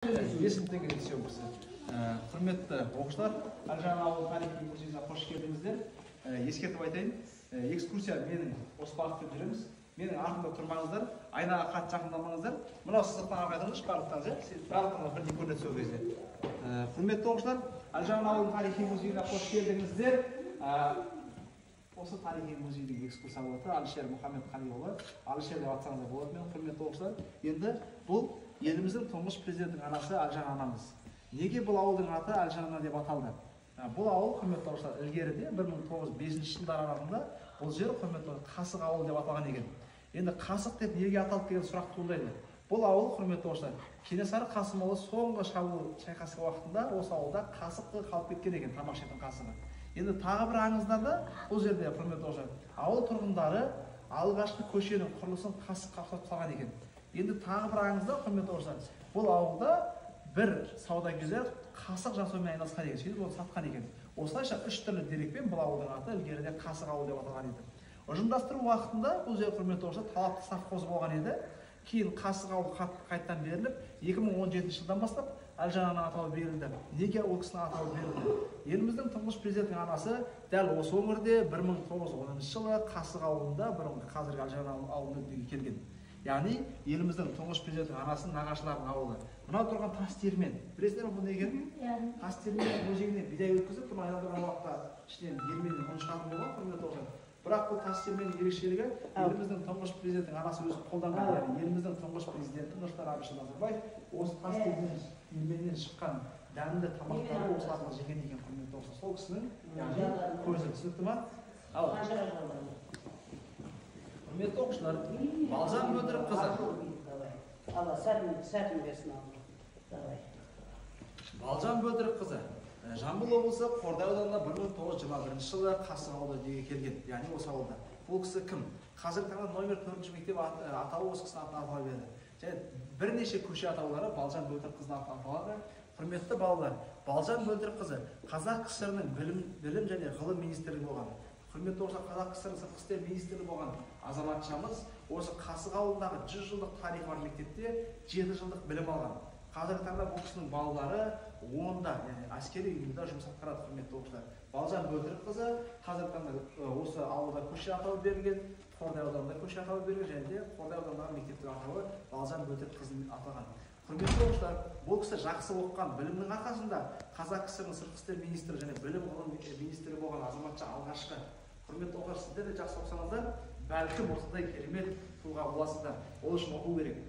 5 000 теңге съемкасы. Құрметті оқушылар, Әлжан ауыл тарихи музейіне қош келдіңіздер. Ескертіп айтайын, экскурсия менің осы бағытпен жүреміз. Менің артымда тұрмаңыздар, айнаға қатты жақындамаңыздар. Мынау сызықтан ары қарай тұрыңызшы, барлықтарыңыз, иә? Барлықтарыңыз бірдей көрінеді сол кезде. Құрметті оқушылар, Әлжан ауылының тарихи музейіне қош келдіңіздер. Осы тарихи музейдің экскурсоводы Әлішер Мұхамедқалиұлы, Әлішер деп атсаңыздар болады мен, құрметті оқушылар. Енді бұл еліміздің тұңғыш президентінің анасы Әлжан анамыз. Неге бұл ауылдың аты Әлжан ана деп аталды? Бұл ауыл, құрметті оқушылар, ілгеріде 1905 жылдар аралығында бұл жер, құрметті оқушылар, Қасық ауылы деп аталған екен. Енді Қасық деп неге аталды деген сұрақ туындайды. Бұл ауыл, құрметті оқушылар, Кенесары Қасымұлы соңғы шабуыл шайқасы уақытында осы ауылда қасық қалып кеткен екен, тамақ ішетін қасығы. Енді тағы бір аңыздарда бұл жерде, құрметті оқушылар, ауыл тұрғындары алғашқы көшенің құрылысын қасыққа ұқсатып салған екен. Енді тағы бір аңызда, құрметті оқушылар, бұл ауылда бір саудагерлер қасық жасаумен айналысқан екен, сөйтіп оны сатқан екен. Осылайша үш түрлі дерекпен бұл ауылдың аты ілгеріде Қасық ауылы деп аталған еді. Ұжымдастыру уақытында бұл жер, құрметті оқушылар, Талапты совхозы болған еді. Кейін Қасық ауылы қайтадан беріліп, 2017 жылдан бастап Әлжан ана атауы берілді. Неге ол кісінің атауы берілді? Еліміздің тұңғыш президентінің анасы дәл осы өңірде 1910 жылы Қасық ауылында, бұрынғы қазіргі Әлжан ауылында дүниеге келген. Яғни еліміздің тұңғыш президентінің анасының нағашыларының ауылы. Мынау тұрған тас термен. Білесіздер ме бұл не екенін? Иә. Тас термен өзегіне бидай өткізіп, бұны айналдырған уақытта ішінен диірменнен ұн шығатын болған, құрметті оқушылар. Бірақ бұл тас терменнің ерекшелігі еліміздің тұңғыш президентінің анасы өзі қолданған, яғни еліміздің тұңғыш президенті Нұрсұлтан Әбішұлы Назарбаев осы тас диірменнен шыққан дәмді тамақтарды осы арқылы жеген екен, құрметті оқушылар. Сол кісінің, яғни, көзі түсінікті ма? Ал құрметті оқушылар, Балжан Бөдірқызы. Алла сәтін, сәтін берсін, Алла. Давай. Балжан Бөдірқызы Жамбыл облысы Қордай ауданында 1921 жылы Қасық ауылында дүниеге келген, яғни осы ауылда. Бұл кісі кім? Қазіргі таңда номер 4 мектеп атауы осы кісінің атына атала берді. Және бірнеше көше атаулары Балжан Бөдірқызының атына аталады. Құрметті балалар, Балжан Бөдірқызы Қазақ КСР-ның білім және ғылым министрлігі болған. Құрметті оқушылар, Қазақ КСР-ның сыртқы істер министрі болған азаматшамыз осы Қасық ауылындағы 100 жылдық тарихы бар мектепте 7 жылдық білім алған. Қазіргі таңда бұл кісінің балалары онда, яғни әскери ұйымда жұмыс атқарады, құрметті оқушылар. Балжан Бөдірқызы қазіргі таңда осы ауылда көше атауы берілген, Қордай ауданында көше атауы берілген және де Қордай ауданындағы мектептің атауы Балжан Бөдірқызымен аталған. Құрметті оқушылар, бұл кісі жақсы оқыған білімнің арқасында Қазақ КСР-ның сыртқы істер министрі және білім ғылым министрі болған азаматша алғашқы. Құрметті оқушылар, сіздер де жақсы оқысаңыздар, бәлкім осындай керемет тұлға боласыздар. Ол үшін оқу керек.